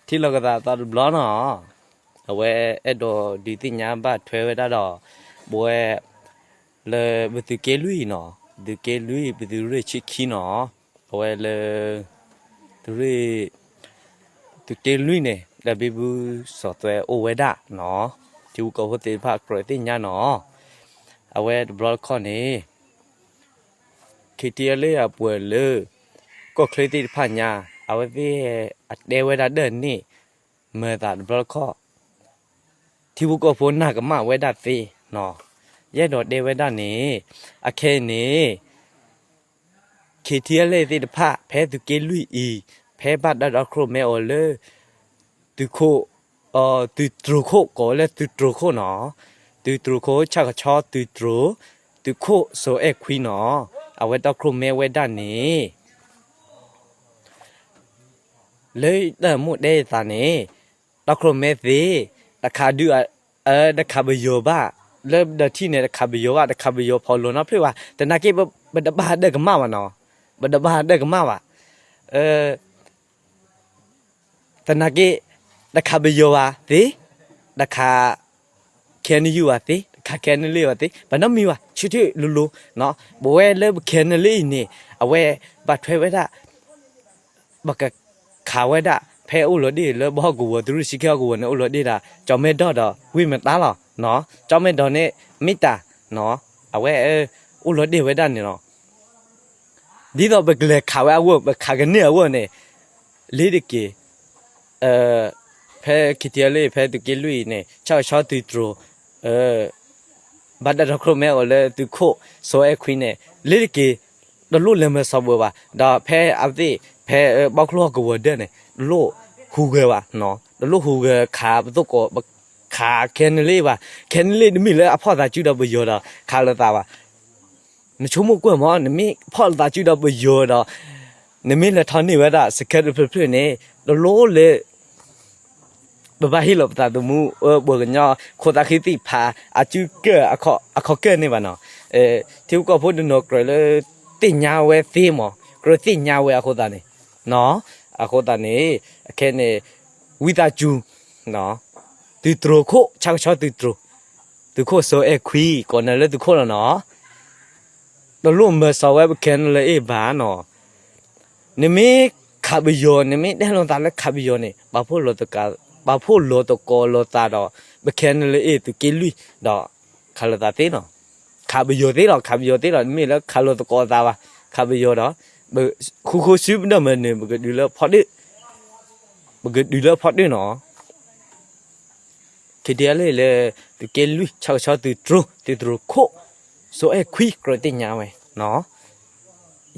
ထံၣ်လိာ်ကသးသီတဘျီနီၤ, အဝဲအဲၣ်ဒိးဒုးသ့ၣ်ညါဘၣ်ထွဲဝဲဒၣ်ဒီး ပဝဲ လၢပသုးက့လွံၢ်နီၤ, သုးက့လွံၢ် ပသုးရ့ၣ်ဆံခံနီၤ, အဝဲလၢ သုးရ့ၣ် သုးက့လွံၢ်န့ၣ် ဒီးဘံဘူစီၤသွဲအိၣ်ဝဲဒၣ်နီၤ, ထံဖိကီၢ်ဖိသ့ၣ်တဖၣ်ကြၢးသ့ၣ်ညါနီၤ, အဝဲတဘျီတခီၣ်န့ၣ် KTLA အပှဲၤလၢ ကီၢ်ချၢသ့ၣ်တဖၣ်ညါ အဝဲသ့ၣ်အတဲဝဲဒၣ်ဒၢၣ်န့ၣ် မၤသးတဘျီတခီၣ် ထံဖိကီၢ်ဖိနာ်ကမၣ်ဝဲဒၣ်သ့နီၤ, ယအဲၣ်ဒိးတဲဝဲဒၣ်န့ၣ် အခဲအံၤန့ၣ် KTLA သ့ၣ်တဖၣ် ဖဲသုးက့လွံၢ်အံၤ ဖဲဘၣ်တၢ်ဒီခိၣ်မဲအီၤလၢ သုးခိၣ် သုးတြိၤခိၣ် ကိးဝဲလၢသုးတြိၤခိၣ်နီၤ, သုးတြိၤခိၣ် ဆၣ်ကဆီသုးတြိၤ သုးခိၣ်စီၤအဲၣ်ခွံနီၤ, အဝဲဒီခိၣ်မဲဝဲဒၣ်န့ၣ် လၢတၢ်မူတဲသးန့ၣ် ဒီခိၣ်မဲသ့ တခးဒုး တခးပယီၤဘၣ်, လၢဒီးထံၣ်န့ၣ် တခးပယီၤဘၣ်, တခးပယီၤဖီလိာ်နီတဖျၢၣ်ဘၣ်, သနာ်က့ ပတဘၣ်ဒၢၣ်ကမၣ်ဘၣ်နီၤ, ပတဘၣ်ဒၢၣ်ကမၣ်ဘၣ်, သနာ်က့ တခးပယီၤဘၣ်သ့, တခး KNU ဘၣ်သ့, တခး KNLA ဘၣ်သ့, ပနီတမံၤဘၣ်, ဆၢထၢၣ်လိၤလိၤ, ပဝဲလၢပ KNLA အံၤန့ၣ် အဝဲဘၣ်ထွဲဝဲဒၣ် ပကခးဝဲဒၣ် ဖဲအိၣ်လီၤဒ့ၣ်လၢပဟီၣ်ကဝီၤ သုးရ့ၣ်ဆံခံဟီၣ်ကဝီၤန့ၣ် အိၣ်လီၤဒ့ၣ်ဒၣ် ကၠီၤမဲဒီၣ်ဒီး ဝ့ၢ်မတါလီၤ, ကၠီၤမဲဒီၣ်န့ၣ် မ့ၢ်တၢ်, အဝဲ အိၣ်လီၤဒ့ၣ်ဝဲဒၣ်န့ၣ်လီၤ. ဒ်သိးပကလဲၤခးဝဲအဂီၢ် ပခးကန့ၢ်အဂီၢ်န့ၣ် လ့ၤတက့ၤ ဖဲ KTLA ဖဲသုးက့လွံၢ်အံၤန့ၣ် ဆၣ်ကဆီသုးတြိၤ ဘၣ်တၢ်ဒီခိၣ်မဲအီၤလၢသုးခိၣ်စီၤအဲၣ်ခွံန့ၣ် လ့ၤတက့ၤ တလိၣ်လဲၤမၤစီၤဘၢဘၣ်, ဒီးဖဲအဝဲသ့ၣ် ဖဲဘီကျိဟီၣ်ကဝီၤဒၢၣ်န့ၣ် တလိၣ်ဟူးဂဲၤဘၣ်, တလိၣ်ဟူးဂဲၤခးပသိၣ်ကိး ခး KNLA ဘၣ်, KNLA တမ့ၢ်လၢအဖီၣ်သးစုဒီးပယီၤဒီး ခးလိာ်သးဘၣ်. နဆိကမိၣ်ကွၢ်မး နမ့ၢ်ဖီၣ်လိာ်သးစုဒီးပယီၤဒီး နမ့ၢ်လဲၤထီၣ်န့ၢ်ဝဲဒၣ် စခါတဖျၢၣ်ဖျၢၣ်န့ၣ် တလိၣ်လၢ ပဘၣ်ဟ့ၣ်လီၤပသးသမူ ပှၤကညီ ခိၣ်သးဃံသ့ၣ်ဖး အစုကၢၢ် အခီၣ်ကၢၢ်န့ၣ်ဘၣ်နီၤ, ထံဖိကီၢ်ဖိတနီၤကြၢးလၢ သ့ၣ်ညါဝဲသ့မး ကြၢးသ့ၣ်ညါဝဲအဃိသတးန့ၣ်, အဃိသတးန့ၣ် အခဲန့ၣ် ဝံသးစူၤ သုးတြိၤခိၣ် ဆၣ်ကဆီသုးတြိၤ သုးခိၣ်စီၤအဲၣ်ခွံ ကိးနၤလၢသုးခိၣ်လီၤနီၤ, တလိၣ်မၤစီၤဝဲပ KNLA ဘၣ်နီၤ. နမ့ၢ်ခးပယီၤ နမ့ၢ်တဲလိာ်သးလၢခးပယီၤန့ၣ် ပာ်ဖှိၣ်လိာ်သကိးလိာ်သးဒီး ပ KNLA သုးက့လွံၢ် ဒီး ခးလိာ်သးသ့နီၤ, ခးပယီၤသ့လီၤ ခးပယီၤသ့လီၤ တမ့ၢ်လၢခးလိာ်သကိးသးဘၣ် ခးပယီၤဒီး ပဃူဃီစုပဒၢၣ်မၤနၢၤ ပကဒုးလၢဖီတၢၣ် ပကဒုးလၢဖီတၢၣ်နီၤ. ခံထံအလၢလၢ သုးက့လွံၢ် ဆၣ်ကဆီသုးတြိၤ သုးတြိၤခိၣ် စီၤအဲၣ်ခွံကြၢးသ့ၣ်ညါဝဲ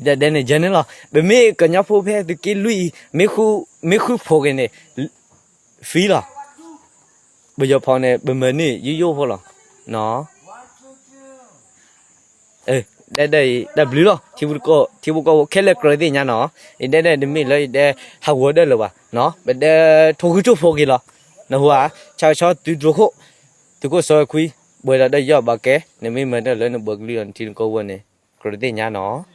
ဒဲဒဲန့ၣ် ယဲန့ၣ်လီၤ. ပမ့ၢ်ကညီဖိဖဲသုးက့လွံၢ်အံၤ မ့ၢ်ဃုဖိးက့ၤန့ၣ် free လီၤ. ပယီၤဖိးန့ၣ် ပမၤန့ၢ်ယိယိဖိလီၤ. ဒဲဒဲအံၤ တၢ်ဘျုးလီၤ. ထံဖိကီၢ်ဖိခဲလၢာ်ကြၢးသ့ၣ်ညါနီၤ. ယဒဲဒဲတမ့ၢ်လၢယဒဲဟးဂီၤဒၢလၢၤဘၣ်. ပဒဲထိၣ်ဃူထိၣ်ဖိးက့ၤလီၤ. နဟူဧါ, ဆၣ်ကဆီသုးတြိၤခိၣ် သုးခိၣ်စီၤအဲၣ်ခွံ ပှဲၤဒီးတၢ်ယီၢ်ဘၣ်ကဲ, နမ့ၢ်မၤတၢ်လၢနဘၢကလုာ်ဒီးနထံနကီၢ်ဝဲန့ၣ် ကြၢးသ့ၣ်ညါနီၤ.